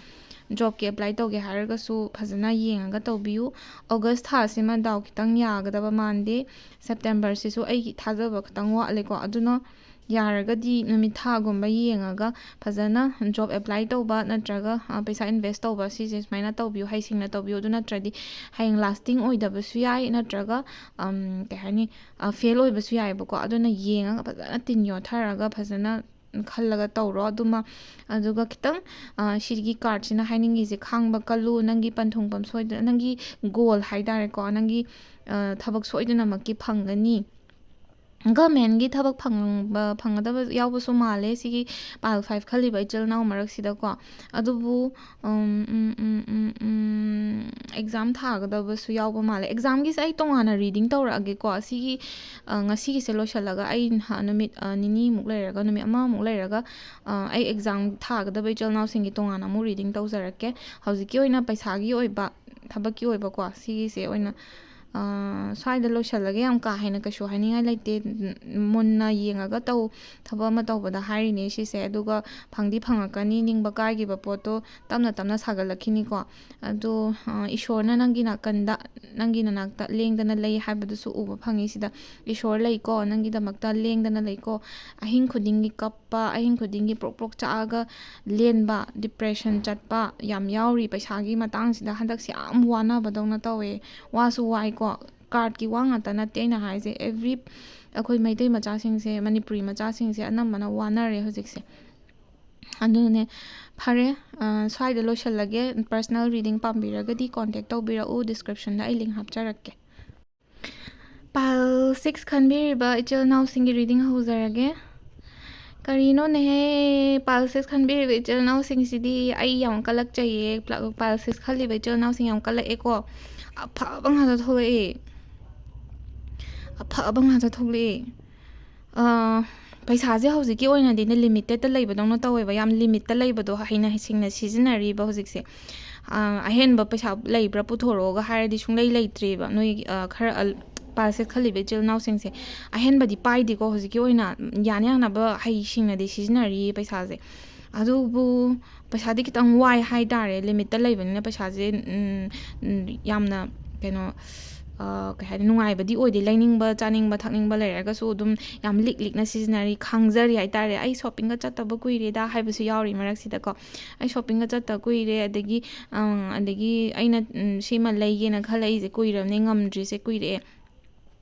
ꯖꯣꯕꯀꯤ ꯑꯦꯄ꯭ꯂꯥꯏ ꯇꯧꯒꯦ ꯍꯥꯏꯔꯒꯁꯨ ꯐꯖꯅ ꯌꯦꯡꯉꯒ ꯇꯧꯕꯤꯌꯨ꯫ ꯑꯣꯒꯁ ꯊꯥꯁꯤꯃ ꯗꯥꯎ ꯈꯤꯇꯪ ꯌꯥꯒꯗꯕ ꯃꯥꯟꯗꯦ꯫ ꯁꯦꯞꯇꯦꯝꯕꯔꯁꯤꯁꯨ ꯑꯩꯒꯤ ꯊꯥꯖꯕ ꯈꯤꯇꯪ ꯋꯥꯠꯂꯦꯀꯣ꯫ ꯑꯗꯨꯅ ꯌꯥꯔꯒꯗꯤ ꯅꯨꯃꯤꯠ ꯊꯥꯒꯨꯝꯕ ꯌꯦꯡꯉꯒ ꯐꯖꯅ ꯖꯣꯕ ꯑꯦꯄ꯭ꯂꯥꯏ ꯇꯧꯕ ꯅꯠꯇ꯭ꯔꯒ ꯄꯩꯁꯥ ꯏꯟꯚꯦꯁ ꯇꯧꯕ, ꯁꯤꯁꯦ ꯁꯨꯃꯥꯏꯅ ꯇꯧꯕꯤꯌꯨ, ꯍꯩꯁꯤꯡꯅ ꯇꯧꯕꯤꯌꯨ꯫ ꯑꯗꯨ ꯅꯠꯇ꯭ꯔꯗꯤ ꯍꯌꯦꯡ ꯂꯥꯁꯇꯤꯡ ꯑꯣꯏꯗꯕꯁꯨ ꯌꯥꯏ, ꯅꯠꯇ꯭ꯔꯒ ꯀꯩ ꯍꯥꯏꯅꯤ, ꯐꯦꯜ ꯑꯣꯏꯕꯁꯨ ꯌꯥꯏꯑꯕꯀꯣ꯫ ꯑꯗꯨꯅ ꯌꯦꯡꯉꯒ ꯐꯖꯅ ꯇꯤꯟ ꯌꯣꯠꯊꯔꯒ ꯐꯖꯅ ꯈꯜꯂꯒ ꯇꯧꯔꯣ꯫ ꯑꯗꯨꯃ, ꯑꯗꯨꯒ ꯈꯤꯇꯪ ꯁꯤꯒꯤ ꯀꯥꯔꯠꯁꯤꯅ ꯍꯥꯏꯅꯤꯡꯉꯤꯁꯦ, ꯈꯥꯡꯕ ꯀꯜꯂꯨ, ꯅꯪꯒꯤ ꯄꯟꯊꯨꯡꯐꯝ ꯁꯣꯏꯗꯅ, ꯅꯪꯒꯤ ꯒꯣꯜ ꯍꯥꯏ ꯇꯥꯔꯦꯀꯣ, ꯅꯪꯒꯤ ꯊꯕꯛ ꯁꯣꯏꯗꯅꯃꯛꯀꯤ ꯐꯪꯒꯅꯤ꯫ ꯒꯚꯔꯟꯃꯦꯟꯒꯤ ꯊꯕꯛ ꯐꯪꯕ ꯐꯪꯒꯗꯕ ꯌꯥꯎꯕꯁꯨ ꯃꯥꯜꯂꯦ ꯁꯤꯒꯤ ꯄꯥꯏꯜ ꯐꯥꯏꯚ ꯈꯜꯂꯤꯕ ꯏꯆꯤꯜ ꯏꯅꯥꯎ ꯃꯔꯛꯁꯤꯗꯀꯣ꯫ ꯑꯗꯨꯕꯨ ꯑꯦꯛꯖꯥꯝ ꯊꯥꯒꯗꯕꯁꯨ ꯌꯥꯎꯕ ꯃꯥꯜꯂꯦ꯫ ꯑꯦꯛꯖꯥꯝꯒꯤꯁꯦ ꯑꯩ ꯇꯣꯉꯥꯟꯅ ꯔꯤꯗꯤꯡ ꯇꯧꯔꯛꯑꯒꯦꯀꯣ꯫ ꯁꯤꯒꯤ ꯉꯁꯤꯒꯤꯁꯦ ꯂꯣꯏꯁꯤꯜꯂꯒ ꯑꯩ ꯅꯨꯃꯤꯠ ꯅꯤꯅꯤꯃꯨꯛ ꯂꯩꯔꯒ, ꯅꯨꯃꯤꯠ ꯑꯃꯃꯨꯛ ꯂꯩꯔꯒ ꯑꯩ ꯑꯦꯛꯖꯥꯝ ꯊꯥꯒꯗꯕ ꯏꯆꯤꯜ ꯏꯅꯥꯎꯁꯤꯡꯒꯤ ꯇꯣꯉꯥꯟꯅ ꯑꯃꯨꯛ ꯔꯤꯗꯤꯡ ꯇꯧꯖꯔꯛꯀꯦ꯫ ꯍꯧꯖꯤꯛꯀꯤ ꯑꯣꯏꯅ ꯄꯩꯁꯥꯒꯤ ꯑꯣꯏꯕ, ꯊꯕꯛꯀꯤ ꯑꯣꯏꯕꯀꯣ, ꯁꯤꯒꯤꯁꯦ ꯑꯣꯏꯅ ꯁ꯭ꯋꯥꯏꯗ ꯂꯣꯏꯁꯤꯜꯂꯒꯦ꯫ ꯌꯥꯝ ꯀꯥ ꯍꯦꯟꯅ ꯀꯩꯁꯨ ꯍꯥꯏꯅꯤꯡꯉꯥꯏ ꯂꯩꯇꯦ꯫ ꯃꯨꯟꯅ ꯌꯦꯡꯉꯒ ꯇꯧ꯫ ꯊꯕꯛ ꯑꯃ ꯇꯧꯕꯗ ꯍꯥꯏꯔꯤꯅꯦ ꯁꯤꯁꯦ꯫ ꯑꯗꯨꯒ ꯐꯪꯗꯤ ꯐꯪꯉꯛꯀꯅꯤ, ꯅꯤꯡꯕ ꯀꯥꯏꯈꯤꯕ ꯄꯣꯠꯇꯣ ꯇꯞꯅ ꯇꯞꯅ ꯁꯥꯒꯠꯂꯛꯈꯤꯅꯤꯀꯣ꯫ ꯑꯗꯣ ꯏꯁꯣꯔꯅ ꯅꯪꯒꯤ ꯅꯥꯀꯟꯗ, ꯅꯪꯒꯤ ꯅꯅꯥꯛꯇ ꯂꯦꯡꯗꯅ ꯂꯩ ꯍꯥꯏꯕꯗꯨꯁꯨ ꯎꯕ ꯐꯪꯉꯤ ꯁꯤꯗ꯫ ꯏꯁꯣꯔ ꯂꯩꯀꯣ, ꯅꯪꯒꯤꯗꯃꯛꯇ ꯂꯦꯡꯗꯅ ꯂꯩꯀꯣ꯫ ꯑꯍꯤꯡ ꯈꯨꯗꯤꯡꯒꯤ ꯀꯞꯄ, ꯑꯍꯤꯡ ꯈꯨꯗꯤꯡꯒꯤ ꯄ꯭ꯔꯣꯛ ꯄ꯭ꯔꯣꯛ ꯆꯥꯛꯑꯒ ꯂꯦꯟꯕ, ꯗꯤꯄ꯭ꯔꯦꯁꯟ ꯆꯠꯄ ꯌꯥꯝ ꯌꯥꯎꯔꯤ꯫ ꯄꯩꯁꯥꯒꯤ ꯃꯇꯥꯡꯁꯤꯗ ꯍꯟꯗꯛꯁꯦ ꯌꯥꯝ ꯋꯥꯅꯕꯗꯧꯅ ꯇꯧꯋꯦ꯫ ꯋꯥꯁꯨ ꯋꯥꯏꯀꯣ꯫ ꯀꯥꯔꯠꯀꯤ ꯋꯥ ꯉꯥꯛꯇ ꯅꯠꯇꯦ ꯑꯩꯅ ꯍꯥꯏꯁꯦ, ꯑꯦꯕ꯭ꯔꯤ ꯑꯩꯈꯣꯏ ꯃꯩꯇꯩ ꯃꯆꯥꯁꯤꯡꯁꯦ, ꯃꯅꯤꯄꯨꯔꯤ ꯃꯆꯥꯁꯤꯡꯁꯦ ꯑꯅꯝꯕꯅ ꯋꯥꯅꯔꯦ ꯍꯧꯖꯤꯛꯁꯦ꯫ ꯑꯗꯨꯅꯦ, ꯐꯔꯦ, ꯁ꯭ꯋꯥꯏꯗ ꯂꯣꯏꯁꯤꯜꯂꯒꯦ꯫ ꯄꯔꯁꯅꯦꯜ ꯔꯤꯗꯤꯡ ꯄꯥꯝꯕꯤꯔꯒꯗꯤ ꯀꯣꯟꯇꯦꯛ ꯇꯧꯕꯤꯔꯛꯎ, ꯗꯤꯁꯀ꯭ꯔꯤꯞꯁꯟꯗ ꯑꯩ ꯂꯤꯡ ꯍꯥꯞꯆꯔꯛꯀꯦ꯫ ꯄꯥꯏꯜ ꯁꯤꯛꯁ ꯈꯟꯕꯤꯔꯤꯕ ꯏꯆꯤꯜ ꯏꯅꯥꯎꯁꯤꯡꯒꯤ ꯔꯤꯗꯤꯡ ꯍꯧꯖꯔꯒꯦ꯫ ꯀꯔꯤꯅꯣꯅꯦꯍꯦ, ꯄꯥꯏꯜ ꯁꯤꯛꯁ ꯈꯟꯕꯤꯔꯤꯕ ꯏꯆꯤꯜ ꯏꯅꯥꯎꯁꯤꯡꯁꯤꯗꯤ ꯑꯩ ꯌꯥꯝ ꯀꯜꯂꯛꯆꯩꯌꯦ꯫ ꯄꯥꯏꯜ ꯁꯤꯛꯁ ꯈꯜꯂꯤꯕ ꯏꯆꯤꯜ ꯏꯅꯥꯎꯁꯤꯡ ꯌꯥꯝ ꯀꯜꯂꯛꯑꯦꯀꯣ꯫ ꯑꯐꯕ ꯉꯥꯛꯇ ꯊꯣꯛꯂꯛꯑꯦ, ꯑꯐꯕ ꯉꯥꯛꯇ ꯊꯣꯛꯂꯛꯑꯦ꯫ ꯄꯩꯁꯥꯁꯦ ꯍꯧꯖꯤꯛꯀꯤ ꯑꯣꯏꯅꯗꯤꯅꯦ ꯂꯤꯃꯤꯇꯦꯠꯇ ꯂꯩꯕꯗꯧꯅ ꯇꯧꯋꯦꯕ, ꯌꯥꯝ ꯂꯤꯃꯤꯠꯇ ꯂꯩꯕꯗꯣ ꯍꯩꯅ ꯁꯤꯡꯅ ꯁꯤꯖꯤꯟꯅꯔꯤꯕ ꯍꯧꯖꯤꯛꯁꯦ꯫ ꯑꯍꯦꯟꯕ ꯄꯩꯁꯥ ꯂꯩꯕ꯭ꯔꯥ ꯄꯨꯊꯣꯔꯛꯑꯣꯒ ꯍꯥꯏꯔꯗꯤ ꯁꯨꯡꯂꯩ ꯂꯩꯇ꯭ꯔꯦꯕ꯫ ꯅꯣꯏ ꯈꯔ ꯄꯥꯏꯜ ꯁꯤꯛꯁ ꯈꯜꯂꯤꯕ ꯏꯆꯤꯜ ꯏꯅꯥꯎꯁꯤꯡꯁꯦ ꯑꯍꯦꯟꯕꯗꯤ ꯄꯥꯏꯗꯦꯀꯣ꯫ ꯍꯧꯖꯤꯛꯀꯤ ꯑꯣꯏꯅ ꯌꯥꯅ ꯌꯥꯅꯕ ꯍꯩ ꯁꯤꯡꯅꯗꯤ ꯁꯤꯖꯤꯟꯅꯔꯤꯌꯦ ꯄꯩꯁꯥꯁꯦ꯫ ꯑꯗꯨꯕꯨ ꯄꯩꯁꯥꯗꯤ ꯈꯤꯇꯪ ꯋꯥꯏ ꯍꯥꯏꯇꯥꯔꯦ, ꯂꯤꯃꯤꯠꯇ ꯂꯩꯕꯅꯤꯅ ꯄꯩꯁꯥꯁꯦ ꯌꯥꯝꯅ ꯀꯩꯅꯣ, ꯀꯩ ꯍꯥꯏꯅꯤ, ꯅꯨꯡꯉꯥꯏꯕꯗꯤ ꯑꯣꯏꯗꯦ꯫ ꯂꯩꯅꯤꯡꯕ, ꯆꯥꯅꯤꯡꯕ, ꯊꯛꯅꯤꯡꯕ ꯂꯩꯔꯒꯁꯨ ꯑꯗꯨꯝ ꯌꯥꯝ ꯂꯤꯛ ꯂꯤꯛꯅ ꯁꯤꯖꯤꯟꯅꯔꯤ, ꯈꯥꯡꯖꯔꯤ ꯍꯥꯏꯇꯥꯔꯦ꯫ "ꯑꯩ ꯁꯣꯞꯄꯤꯡꯒ ꯆꯠꯇꯕ ꯀꯨꯏꯔꯦꯗ" ꯍꯥꯏꯕꯁꯨ ꯌꯥꯎꯔꯤ ꯃꯔꯛꯁꯤꯗꯀꯣ꯫ "ꯑꯩ ꯁꯣꯞꯄꯤꯡꯒ ꯆꯠꯇ ꯀꯨꯏꯔꯦ", ꯑꯗꯒꯤ, ꯑꯗꯒꯤ "ꯑꯩꯅ ꯁꯤꯃ ꯂꯩꯒꯦꯅ ꯈꯜꯂꯛꯏꯁꯦ ꯀꯨꯏꯔꯕꯅꯦ, ꯉꯝꯗ꯭ꯔꯤꯁꯦ ꯀꯨꯏꯔꯛꯑꯦ",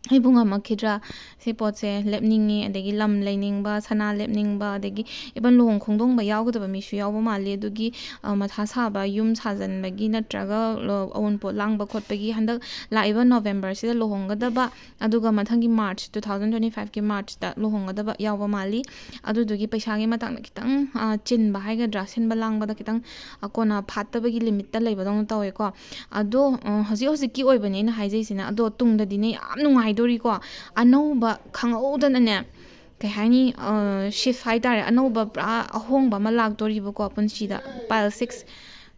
ꯑꯩꯕꯨ ꯉꯝꯃꯛꯈꯤꯗ꯭ꯔꯥ ꯁꯤ ꯄꯣꯠꯁꯦ? ꯂꯦꯞꯅꯤꯡꯉꯤ, ꯑꯗꯒꯤ ꯂꯝ ꯂꯩꯅꯤꯡꯕ, ꯁꯅꯥ ꯂꯦꯞꯅꯤꯡꯕ, ꯑꯗꯒꯤ even ꯂꯨꯍꯣꯡ ꯈꯣꯡꯗꯣꯡꯕ ꯌꯥꯎꯒꯗꯕ ꯃꯤꯁꯨ ꯌꯥꯎꯕ ꯃꯥꯜꯂꯤ꯫ ꯑꯗꯨꯒꯤ, ꯑ, ꯃꯊꯥ ꯁꯥꯕ, ꯌꯨꯝ ꯁꯥꯖꯟꯕꯒꯤ ꯅꯠꯇ꯭ꯔꯒ ꯂꯣ-, ꯑꯎꯟꯄꯣꯠ ꯂꯥꯡꯕ ꯈꯣꯠꯄꯒꯤ ꯍꯟꯗꯛ ꯂꯥꯛꯏꯕ ꯅꯣꯕꯦꯝꯕꯔꯁꯤꯗ ꯂꯨꯍꯣꯡꯒꯗꯕ, ꯑꯗꯨꯒ ꯃꯊꯪꯒꯤ ꯃꯥꯔꯆ, two thousand twenty fiveꯀꯤ ꯃꯥꯔꯆꯇ ꯂꯨꯍꯣꯡꯒꯗꯕ ꯌꯥꯎꯕ ꯃꯥꯜꯂꯤ꯫ ꯑꯗꯨꯗꯨꯒꯤ ꯄꯩꯁꯥꯒꯤ ꯃꯇꯥꯡꯗ ꯈꯤꯇꯪ, ꯑ, ꯆꯤꯟꯕ ꯍꯥꯏꯒꯗ꯭ꯔꯥ, ꯁꯤꯟꯕ ꯂꯥꯡꯕꯗ ꯈꯤꯇꯪ, ꯑ, ꯀꯣꯟꯅ ꯐꯥꯠꯇꯕꯒꯤ ꯂꯤꯃꯤꯠꯇ ꯂꯩꯕꯗꯧꯅ ꯇꯧꯋꯦꯀꯣ꯫ ꯑꯗꯣ, ꯑ, ꯍꯧꯖꯤꯛ ꯍꯧꯖꯤꯛꯀꯤ ꯑꯣꯏꯕꯅꯦ ꯑꯩꯅ ꯍꯥꯏꯖꯩꯁꯤꯅ꯫ ꯑꯗꯣ ꯇꯨꯡꯗꯗꯤꯅꯦ ꯌꯥꯝ ꯅꯨꯡꯉꯥꯏꯗꯣꯔꯤꯀꯣ꯫ ꯑꯅꯧꯕ ꯈꯪꯍꯧꯗꯅꯅꯦ, ꯀꯩ ꯍꯥꯏꯅꯤ, ꯑ, shift ꯍꯥꯏꯇꯥꯔꯦ, ꯑꯅꯧꯕ ꯄꯨꯔꯥ ꯑꯍꯣꯡꯕ ꯑꯃ ꯂꯥꯛꯇꯣꯔꯤꯕꯀꯣ ꯄꯨꯟꯁꯤꯗ꯫ Pile six,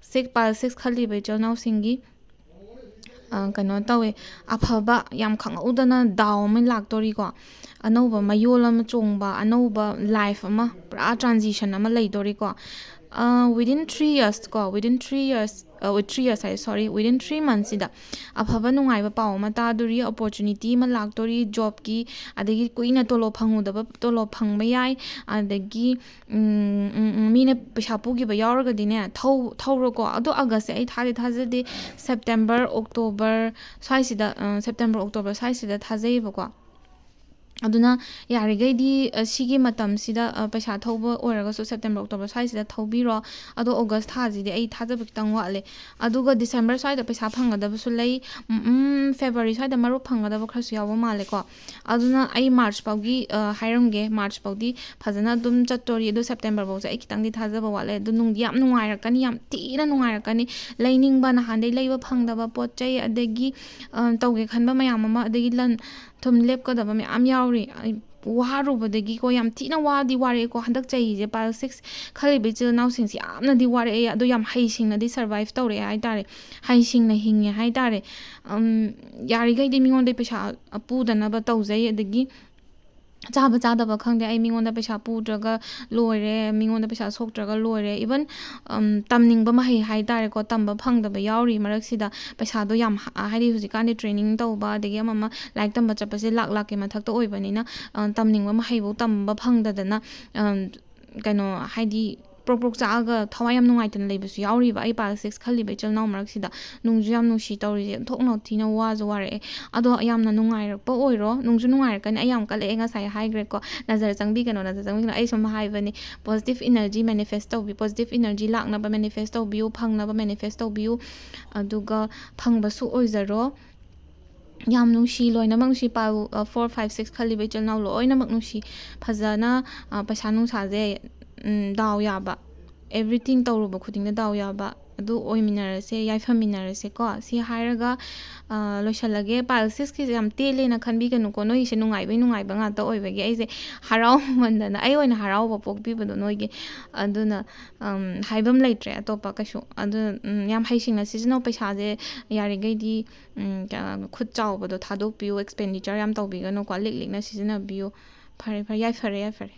six, pile six ꯈꯜꯂꯤꯕ ꯏꯆꯤꯜ ꯏꯅꯥꯎꯁꯤꯡꯒꯤ, ꯑ, ꯀꯩꯅꯣ ꯇꯧꯋꯦ, ꯑꯐꯕ ꯌꯥꯝ ꯈꯪꯍꯧꯗꯅ ꯗꯥꯎ ꯑꯃ ꯂꯥꯛꯇꯣꯔꯤꯀꯣ꯫ ꯑꯅꯧꯕ ꯃꯌꯣꯜ ꯑꯃ ꯆꯣꯡꯕ, ꯑꯅꯧꯕ life ꯑꯃ, ꯄꯨꯔꯥ transition ꯑꯃ ꯂꯩꯗꯣꯔꯤꯀꯣ꯫ ꯑ, within three years ꯀꯣ, within three years, ꯑ, three years ꯍꯥꯏ, sorry, within three monthsꯁꯤꯗ ꯑꯐꯕ ꯅꯨꯡꯉꯥꯏꯕ ꯄꯥꯎ ꯑꯃ ꯇꯥꯗꯣꯔꯤ, opportunity ꯑꯃ ꯂꯥꯛꯇꯣꯔꯤ jobꯀꯤ, ꯑꯗꯒꯤ ꯀꯨꯏꯅ ꯇꯣꯂꯣꯞ ꯐꯪꯉꯨꯗꯕ ꯇꯣꯂꯣꯞ ꯐꯪꯕ ꯌꯥꯏ, ꯑꯗꯒꯤ, ꯎꯝ, ꯎꯝ, ꯎꯝ, ꯃꯤꯅ ꯄꯩꯁꯥ ꯄꯨꯈꯤꯕ ꯌꯥꯎꯔꯒꯗꯤꯅꯦ, ꯊꯧ-, ꯊꯧꯔꯣꯀꯣ꯫ ꯑꯗꯣ Augustꯁꯦ ꯑꯩ ꯊꯥꯗꯤ ꯊꯥꯖꯗꯦ, September, October ꯁ꯭ꯋꯥꯏꯁꯤꯗ, ꯑ, September, October ꯁ꯭ꯋꯥꯏꯁꯤꯗ ꯊꯥꯖꯩꯌꯦꯕꯀꯣ꯫ ꯑꯗꯨꯅ ꯌꯥꯔꯤꯈꯩꯗꯤ, ꯑ, ꯁꯤꯒꯤ ꯃꯇꯝꯁꯤꯗ, ꯑ, ꯄꯩꯁꯥ ꯊꯧꯕ ꯑꯣꯏꯔꯒꯁꯨ September, October ꯁ꯭ꯋꯥꯏꯁꯤꯗ ꯊꯧꯕꯤꯔꯣ꯫ ꯑꯗꯣ August ꯊꯥꯁꯤꯗꯤ ꯑꯩ ꯊꯥꯖꯕ ꯈꯤꯇꯪ ꯋꯥꯠꯂꯦ꯫ ꯑꯗꯨꯒ December ꯁ꯭ꯋꯥꯏꯗ ꯄꯩꯁꯥ ꯐꯪꯒꯗꯕꯁꯨ ꯂꯩ꯫ ꯎꯝ, ꯎꯝ, February ꯁ꯭ꯋꯥꯏꯗ ꯃꯔꯨꯞ ꯐꯪꯒꯗꯕ ꯈꯔꯁꯨ ꯌꯥꯎꯕ ꯃꯥꯜꯂꯦꯀꯣ꯫ ꯑꯗꯨꯅ ꯑꯩ March ꯐꯥꯎꯒꯤ, ꯑ, ꯍꯥꯏꯔꯝꯒꯦ, March ꯐꯥꯎꯗꯤ ꯐꯖꯅ ꯑꯗꯨꯝ ꯆꯠꯇꯣꯔꯤ꯫ ꯑꯗꯣ September ꯐꯥꯎꯁꯦ ꯑꯩ ꯈꯤꯇꯪꯗꯤ ꯊꯥꯖꯕ ꯋꯥꯠꯂꯦ꯫ ꯑꯗꯣ ꯅꯨꯡꯗꯤ ꯌꯥꯝ ꯅꯨꯡꯉꯥꯏꯔꯛꯀꯅꯤ, ꯌꯥꯝ ꯊꯤꯅ ꯅꯨꯡꯉꯥꯏꯔꯛꯀꯅꯤ꯫ ꯂꯩꯅꯤꯡꯕ, ꯅꯍꯥꯟꯗꯩ ꯂꯩꯕ ꯐꯪꯗꯕ ꯄꯣꯠ ꯆꯩ, ꯑꯗꯒꯤ, ꯑ, ꯇꯧꯒꯦ ꯈꯟꯕ ꯃꯌꯥꯝ ꯑꯃ, ꯑꯗꯒꯤ ꯂꯟ ꯊꯨꯝ ꯂꯦꯞꯀꯗꯕ ꯃꯌꯥꯝ ꯌꯥꯎꯔꯤ꯫ ꯑꯩ ꯋꯥꯔꯨꯕꯗꯒꯤꯀꯣ, ꯌꯥꯝ ꯊꯤꯅ ꯋꯥꯗꯤ ꯋꯥꯔꯛꯑꯦꯀꯣ꯫ ꯍꯟꯗꯛ ꯆꯍꯤꯁꯦ pile six ꯈꯜꯂꯤꯕ ꯏꯆꯤꯜ ꯏꯅꯥꯎꯁꯤꯡꯁꯦ ꯌꯥꯝꯅꯗꯤ ꯋꯥꯔꯛꯑꯦ, ꯑꯗꯣ ꯌꯥꯝ ꯍꯩꯁꯤꯡꯅꯗꯤ survive ꯇꯧꯔꯛꯑꯦ ꯍꯥꯏꯇꯥꯔꯦ, ꯍꯩꯁꯤꯡꯅ ꯍꯤꯡꯉꯦ ꯍꯥꯏꯇꯥꯔꯦ꯫ ꯎꯝ, ꯌꯥꯔꯤꯈꯩꯗꯤ ꯃꯤꯉꯣꯟꯗ ꯄꯩꯁꯥ ꯄꯨꯗꯅꯕ ꯇꯧꯖꯩ, ꯑꯗꯒꯤ ꯆꯥꯕ ꯆꯥꯗꯕ ꯈꯪꯗꯦ, ꯑꯩ ꯃꯤꯉꯣꯟꯗ ꯄꯩꯁꯥ ꯄꯨꯗ꯭ꯔꯒ ꯂꯣꯏꯔꯦ, ꯃꯤꯉꯣꯟꯗ ꯄꯩꯁꯥ ꯁꯣꯛꯇ꯭ꯔꯒ ꯂꯣꯏꯔꯦ꯫ Even, ꯎꯝ, ꯇꯝꯅꯤꯡꯕ ꯃꯍꯩ ꯍꯥꯏꯇꯥꯔꯦꯀꯣ, ꯇꯝꯕ ꯐꯪꯗꯕ ꯌꯥꯎꯔꯤ ꯃꯔꯛꯁꯤꯗ꯫ ꯄꯩꯁꯥꯗꯣ ꯌꯥꯝ ꯍ-, ꯍꯥꯏꯗꯤ ꯍꯧꯖꯤꯛꯀꯥꯟꯗꯤ training ꯇꯧꯕ, ꯑꯗꯒꯤ ꯑꯃ ꯑꯃ ꯂꯥꯏꯔꯤꯛ ꯇꯝꯕ ꯆꯠꯄꯁꯦ ꯂꯥꯛ ꯂꯥꯛꯀꯤ ꯃꯊꯛꯇ ꯑꯣꯏꯕꯅꯤꯅ, ꯑ, ꯇꯝꯅꯤꯡꯕ ꯃꯍꯩꯕꯧ ꯇꯝꯕ ꯐꯪꯗꯗꯅ, ꯑꯝ, ꯀꯩꯅꯣ, ꯍꯥꯏꯗꯤ ꯄ꯭ꯔꯣꯛ ꯄ꯭ꯔꯣꯛ ꯆꯥꯛꯑꯒ ꯊꯋꯥꯏ ꯌꯥꯝ ꯅꯨꯡꯉꯥꯏꯇꯅ ꯂꯩꯕꯁꯨ ꯌꯥꯎꯔꯤꯕ꯫ ꯑꯩ pile six ꯈꯜꯂꯤꯕ ꯏꯆꯤꯜ ꯏꯅꯥꯎ ꯃꯔꯛꯁꯤꯗ ꯅꯨꯡꯁꯨ ꯌꯥꯝ ꯅꯨꯡꯁꯤ ꯇꯧꯔꯤꯁꯦ, ꯑꯣꯟꯊꯣꯛꯅ ꯊꯤꯅ ꯋꯥꯁꯨ ꯋꯥꯔꯛꯑꯦ꯫ ꯑꯗꯣ ꯌꯥꯝꯅ ꯅꯨꯡꯉꯥꯏꯔꯛꯄ ꯑꯣꯏꯔꯣ, ꯅꯨꯡꯁꯨ ꯅꯨꯡꯉꯥꯏꯔꯛꯀꯅꯤ꯫ ꯑꯩ ꯌꯥꯝ ꯀꯜꯂꯛꯑꯦ ꯉꯁꯥꯏ ꯍꯥꯏꯈ꯭ꯔꯦꯀꯣ, ꯅꯖꯔ ꯆꯪꯕꯤꯒꯅꯣ, ꯅꯖꯔ ꯆꯪꯕꯤꯒꯅꯣ꯫ ꯑꯩ ꯁꯨꯝ ꯍꯥꯏꯕꯅꯤ, positive energy manifest ꯇꯧꯕꯤ, positive energy ꯂꯥꯛꯅꯕ manifest ꯇꯧꯕꯤꯌꯨ, ꯐꯪꯅꯕ manifest ꯇꯧꯕꯤꯌꯨ꯫ ꯑꯗꯨꯒ ꯐꯪꯕꯁꯨ ꯑꯣꯏꯖꯔꯣ꯫ ꯌꯥꯝ ꯅꯨꯡꯁꯤ, ꯂꯣꯏꯅꯃꯛ ꯅꯨꯡꯁꯤ꯫ Pile four, five, six ꯈꯜꯂꯤꯕ ꯏꯆꯤꯜ ꯏꯅꯥꯎ ꯂꯣꯏꯅꯃꯛ ꯅꯨꯡꯁꯤ꯫ ꯐꯖꯅ, ꯑ, ꯄꯩꯁꯥ ꯅꯨꯡꯁꯥꯁꯦ, ꯎꯝ, ꯗꯥꯎ ꯌꯥꯕ, everything ꯇꯧꯔꯨꯕ ꯈꯨꯗꯤꯡꯗ ꯗꯥꯎ ꯌꯥꯕ ꯑꯗꯨ ꯑꯣꯏꯃꯤꯟꯅꯔꯁꯦ, ꯌꯥꯏꯐꯃꯤꯟꯅꯔꯁꯦꯀꯣ꯫ ꯁꯤ ꯍꯥꯏꯔꯒ, ꯑ, ꯂꯣꯏꯁꯤꯜꯂꯒꯦ꯫ Pile six ꯀꯤꯁꯦ ꯌꯥꯝ ꯇꯦꯜꯂꯦꯅ ꯈꯟꯕꯤꯒꯅꯨꯀꯣ꯫ ꯅꯣꯏꯒꯤꯁꯦ ꯅꯨꯡꯉꯥꯏꯕꯩ ꯅꯨꯡꯉꯥꯏꯕ ꯉꯥꯛꯇ ꯑꯣꯏꯕꯒꯤ ꯑꯩꯁꯦ ꯍꯔꯥꯎꯃꯟꯗꯅ, ꯑꯩ ꯑꯣꯏꯅ ꯍꯔꯥꯎꯕ ꯄꯣꯛꯄꯤꯕꯗꯣ ꯅꯣꯏꯒꯤ꯫ ꯑꯗꯨꯅ, ꯎꯝ, ꯍꯥꯏꯐꯝ ꯂꯩꯇ꯭ꯔꯦ ꯑꯇꯣꯞꯄ ꯀꯩꯁꯨ꯫ ꯑꯗꯨ, ꯎꯝ, ꯌꯥꯝ ꯍꯩꯁꯤꯡꯅ ꯁꯤꯖꯤꯟꯅꯧ ꯄꯩꯁꯥꯁꯦ꯫ ꯌꯥꯔꯤꯈꯩꯗꯤ, ꯎꯝ, ꯀ-, ꯈꯨꯠ ꯆꯥꯎꯕꯗꯣ ꯊꯥꯗꯣꯛꯄꯤꯌꯨ, expenditure ꯌꯥꯝ ꯇꯧꯕꯤꯒꯅꯨꯀꯣ, ꯂꯤꯛ ꯂꯤꯛꯅ ꯁꯤꯖꯤꯟꯅꯕꯤꯌꯨ꯫ ꯐꯔꯦ, ꯐꯔꯦ, ꯌꯥꯏꯐꯔꯦ, ꯌꯥꯏꯐꯔꯦ꯫